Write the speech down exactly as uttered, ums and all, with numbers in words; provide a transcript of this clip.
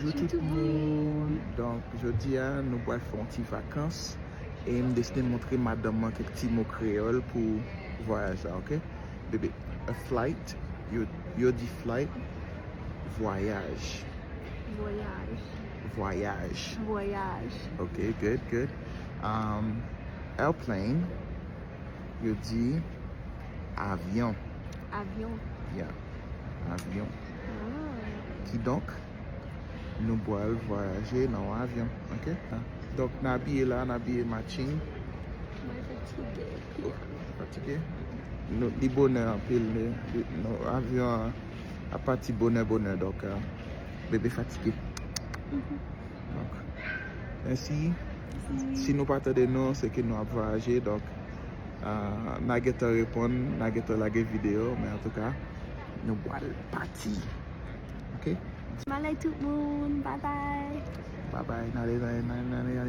Bonjou tout moun. Donk, jodi a, nou pral fè yon ti vakans e m deside montre madanm mwen kèk ti mo kreyòl pou vwayaj la, oke? Bebe, a flight, yo, yo di flight, vwayaj. Vwayaj. Vwayaj. Vwayaj. Ok, good, good. Um, airplane, yo di avyon. Avyon. Yeah, avyon. Ah. Kidonk, nou pral vwayaje nan yon avyon, ok? Donk, n abiye la, n abiye matching. Mwen fatige. Fatige? Nou, li bonè anpil, li, li, nou, avyon an ap pati bonè, bonè, donk, euh, bebe fatige. Donk, mèsi. Si nou pa tande nou, se ke nou ap vwayaje, donk, euh, n a gentan reponn, n a gentan lage videyo, men antouka, nou pral pati. Ok? Malay tout moun. Bye bye. Bye bye. N ale, n ale, n ale, n ale.